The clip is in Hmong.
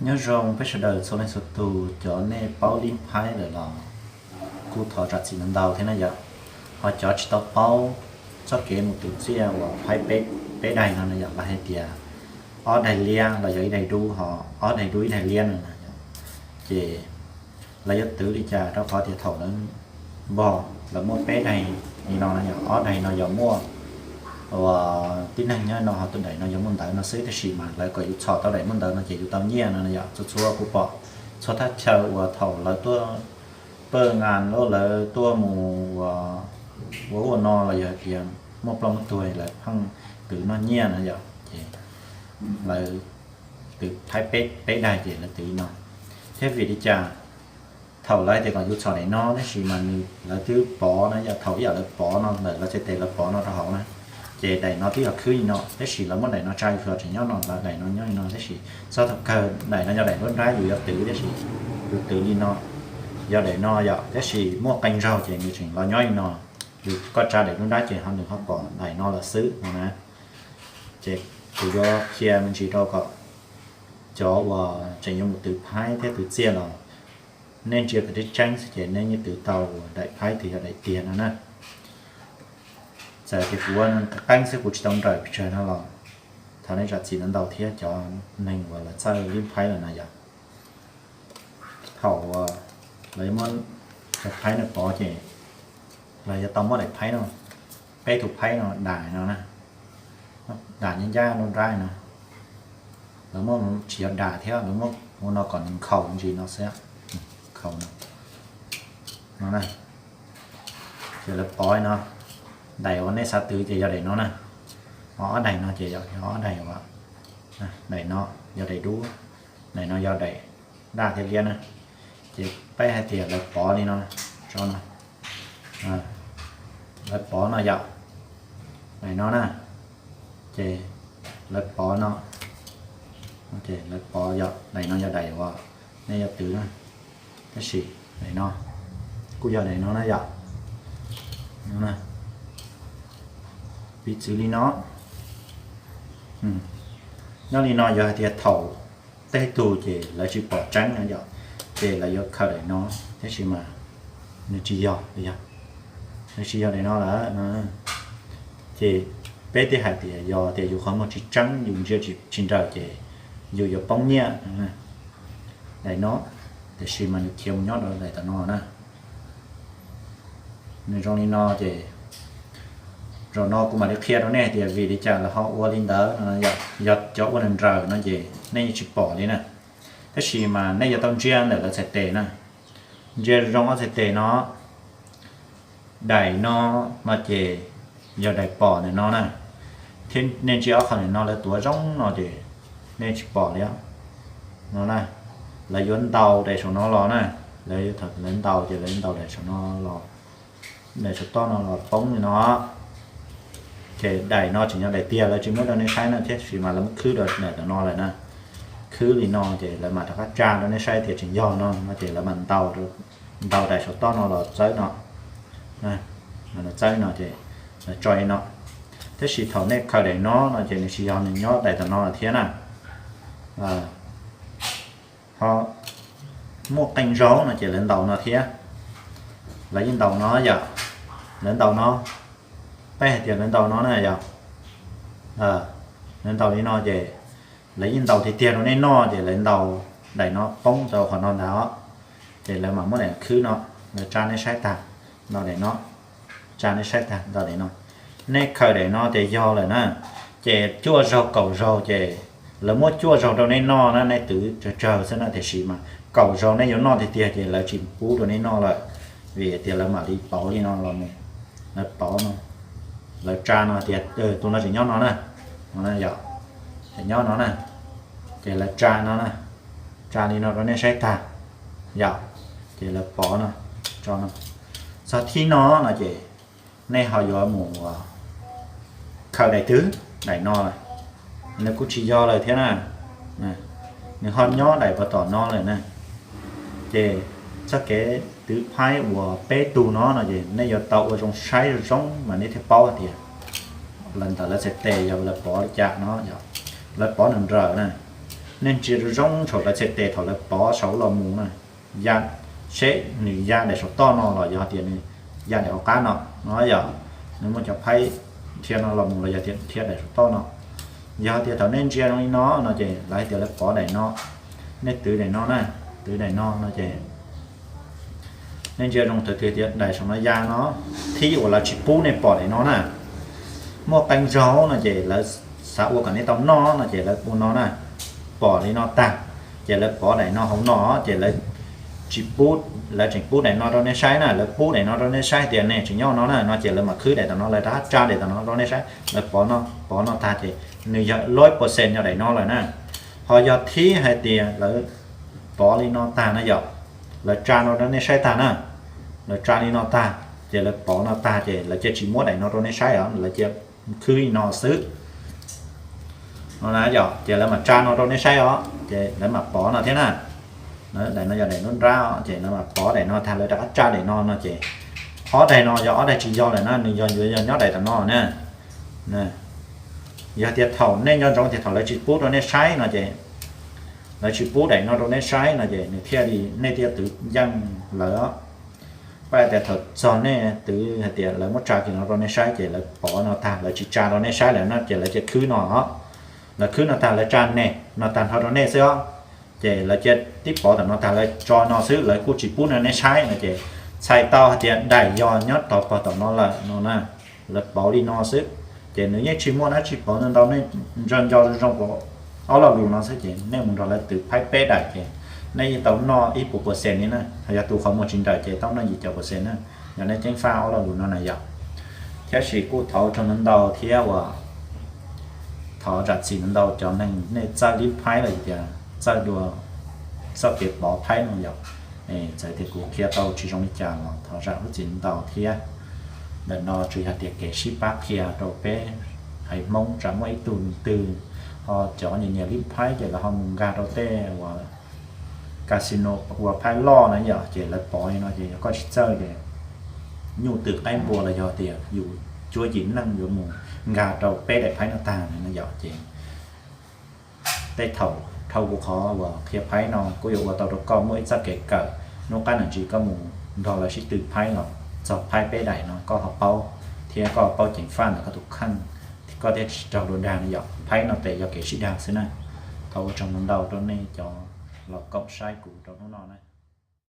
Nyob zoo peb sawv daws txhua leej txhua tus, cov nej paub lib phaib lawm los kuj thov zam txim ntau thiab na yom. Ho cov tsis tau paub txoj kev mus twv txiaj uas phaib peb daig no na yom, lawv hais tias ob daig liab los yog ib daig dub, ho ob daig dub ib daig liab no na yom. Ces lawv yuav twv li cas, rau qhov tias thaum lawv npog lawv muaj peb daig li no na yom, ob daig no yog muaj uas tib neeg nyob no, ho tus daim no yog muaj ntawv no xwb, tab sis mas lawv kom yus txhom tau daim muaj ntawv no ces yus tau nyiaj no na yom. Txhua txhua kuv pom txhua thaj chaw uas thaum lawv tuaj pawj nqa los lawv tuaj mus ua ua no los yog hais tias muaj ploj muaj tuag lawv pheej twv noj nyiaj no yom, ces lawv twv phaib peb daig ces lawv twv li no. Thiab vim li cas thaum lawv tias kom yus txhom daim no tab sis mas nws lawv twb pov no yom, thaum ib yam lawv pov no lawm, lawv txhais tes lawv pov no rau hauv na, ces daim no twb yog khwb li no, tab sis lawv muab daim no tsa yus tseem nyob no, lawv daim no nyob li no, tab sis txog thaum kawg daim no yog daim nruab nrab yus yuav twv, tab sis yus twv li no, yog daim no yom, tab sis muaj qee zaug ces nws tseem los nyob li no, yus koj tsa daim nruab nrab ces ho nws ho pom daim no lawm xwb no na. Ces kuv yuav qhia me ntsis rau kom cov uas tseem yuav mus twv phaib thiab twv txiaj los nej ntsia kom tseeb tseeb xwb ces nej yeej twv tau daim phaib tiag yog daim tiag no na. Txawm tias kuv ua qeeb xwb kuv tsis tau nrawm pes tsawg no los thov nej zam txim ntau thiab cov neeg uas lawv txawj lib phaib lawm na yom. Thaum uas lawv muab cov phaib no pov ces lawv yuav tau muab daim phaib no, peb tus phaib no dam no na, dam ncaj ncaj nruab nrab no. Lawv muab tsis yog dam thiab, lawv muab ua no kom nws nkhaus ntsis no xwb, nkhaus no, no na. Ces lawv pov no, daim uas nej xav twv ces yog daim no na. Ho ob daim no ces yog ob daim uas, daim no yog daim dub, daim no yog daim daj thiab liab na. Ces peb hais tias lawv pov li no, tso no, lawv pov no yom, daim no na, ces lawv pov no, lawv pov yom, daim no yog daim uas nej yuav twv na, tab sis daim no kuj yog daim no na yom. Piv txwv li no, nyob li no yog hais tias thaum tej tug ces lawv tsis pom tseeb no yom, ces lawv yuav khaws daim no, tab sis mas nws tsis yog, nws tsis yog daim no lawm. Ces peb thiaj hais tias yog tias yus qhov muag tsis tseeb, yus ntsia tsis nrawm ces yus yuav poob nyiaj daim no, tiam sis mas nws khiav mus nyob rau daim tom no na. Nws zoo li no ces zaum no kuv mam li qhia rau nej hais tias vim li cas lawv ho ua li ntawd no. Yog cov ua nws nrawm no ces nej yeej tsis pom li na, tab sis mas nej yuav tau ntsia ntawm lawv txhais tes na, ntsia zoo ob txhais tes no, daim no no ces yog daim pom ntawm no na, thiab nej ntsia ob qho ntawm no lawv tuav zoo no ces nej tsis pom li no na. Lawv yuav ntaus daim saum no los na, lawv ntaus ces lawv ntaus daim saum no los, daim saum toj no los poob li no. Ces daim no tseem yog daim tiag, lawv tsis muab rau nej saib no, tab sis mas lawv muab khwb rau daim tom no lawm na. Khwb li no ces lawv mam rov qab tsa rau nej saib tias tseem yog no no ces lawv mam ntaus, ntaus daim saum toj no los txawb no, txawb no ces lawv tso li no. Tab sis thaum nej khaws daim no no ces nws tsis yog, nws nyob daim tom no lawm thiab na. Ho muaj qee zaug no ces lawv ntaus no thiab, lawv yeej ntaus no yom, lawv ntaus no, peb hais tias lawv ntaus no na yom, lawv ntaus li no ces lawv yeej ntaus tiag tiag rau nej noj ces lawv ntaus daim no poob rau qhov no ntag os. Ces lawv mam muab daim khwb no, lawv tsa nej saib tag, ntaus daim no, tsa nej saib tag ntaus daim no. Nej khaws daim no ces yog lawm na. Ces cuaj zaug kaum zaug ces lawv muab cuaj zaug rau nej noj na, nej twv tsawg tsawg xwb na, tiam sis mas kaum zaug nej yuav noj tiag tiag ces lawv tsis pub rau nej noj lawm, vim tias lawv mam li pauv li no los mus. Lawv pauv no, lawv tsa no tias tus no tseem nyob no na, yog, tseem nyob no na, ces lawv tsa no na, tsa li no rau nej saib tag, yog, ces lawv pov no, tso no. Txog thib no no ces nej ho yuav mus khaws daim twg, daim no lawm, nws kuj tsis yog lawm thiab na, nws ho nyob daim pov tom no lawm na. Ces txoj kev twv phaib uas peb tug no no ces nej yuav tau ua zoo saib zoo zoo mas nej thiaj paub hais tias lawv ntawm lawv txhais tes yog lawv pov li cas no, yog lawv pov nws nrawm na, Nej ntsia zoo zoo saum lawv txhais tes thaum lawv pov saum los mus na, ya, seb nws ya daim saum toj no los yog tias nws ya daim hauv qab no, no yog nws muaj cov phaib dhia no los mus los yog tias dhia daim saum toj no. Yog tias thaum nej ntsia zoo li no no ces lawv hais tias lawv pov daim no, nej twv daim no na, twv daim no no ces nej ntsia zoo thaum twg tias daim saum no ya no, thib uas lawv tsis pub nej pom daim no na. Muaj qee zaug no ces lawv xav ua kom nej tau noj no ces lawv ua no na, pom li no tag, ces lawv pov daim no hauv no ces lawv tsis pub, lawv tseem pub daim no rau nej saib na, lawv pub daim no rau nej saib tias nej tseem nyob no na no ces lawv mam khwb daim tom no, lawv rov qab tsa daim tom no rau nej saib, lawv pov no, pov no tag ces nws yog lawm percent yog daim no lawm na. Ho yog thib hais tias lawv pov li no tag na yom, lawv tsa no rau nej saib tag na, lawv tsa li no tag, ces lawv pov no tag ces lawv cia tsis muab daim no rau nej saib os, lawv cia khwb li no xwb. No na yom, ces lawv mam tsa no rau nej saib os, ces lawv mam pov no thiab na. Daim no yog daim nruab nrab os, ces lawv mam pov daim no tag lawv rov qab tsa daim no no ces ob daim no yog ob daim tsis yog lawm na, nws yog yuav yog nyob daim tom no na. Yog tias thaum nej nco ntsoov tias thaum lawv tsis pub rau nej saib no ces, lawv tsis pub daim no rau nej saib no ces nws thiaj li nej thiaj twv yeej lawv. Pab tias thaum txog nej twv hais tias lawv muab tsa kiag no rau nej saib ces lawv pov no tag lawv tsis tsa rau nej saib lawm no ces lawv cia khwb no os. Lawv khwb no tag lawv tsa nej no tag nrho rau nej xwb os. Ces lawv cia tib pov tom no tag lawv tso no xwb, lawv kuj tsis pub no nej saib no ces txhais tau hais tias daim yog nyob tog pog tom no lawm no na. Lawv pauv li no xwb, ces nws yeej tsis muaj dab tsi pauv ntau ntau, nej nco nco zoo zoo kuv ob lo lus no xwb ces nej mus nrog lawv twv phaib peb daim ces nej yeej tau noj ib puas percent li na. Yog tus qhov muag tsis nrawm ces tau noj yim caum percent na. Yog nej ceev faj ob lo lus no na yom. Thiab sis kuj thov ua tsaug ntau ntau thiab uas thov zam txim ntau ntau cov neeg nej txawj lib phaib los tias txawj dua txoj kev pov phaib no yom. Txawm tias kuv qhia tau tsis zoo li cas los thov zam lub txim ntau thiab. Ntawm no tsuas yog tias kev sib pab qhia rau peb haiv Hmoob tsam muaj ib tug twg ho cov nyiam nyiam lib phaib ces lawv ho mus nkag rau tej uas casino ua phaib loj na yom, ces lawv pov li no ces yog koj tsis txawj ces nyuj twm qaib npua los yog tias yus cuab yim neej yuav mus nkag rau peb daim phaib no tag na yom. Ces tej thaum dhau kuv qhov uas qhia phaib no kuj yuav ua tau rau koj muaj ib txoj kev kawm, hnub qab nws tsis koj mus nrog lawv sib tw phaib los txog phaib peb daim no koj ho paub, thiab koj paub ceev faj ntawm koj tus kheej, koj thiaj tsis raug luag dag no yom. Phaib no tes yog kev sib dag xwb na. Thov ua tsaug ntau ntau rau nej cov los koom saib kuv rau hnub no na.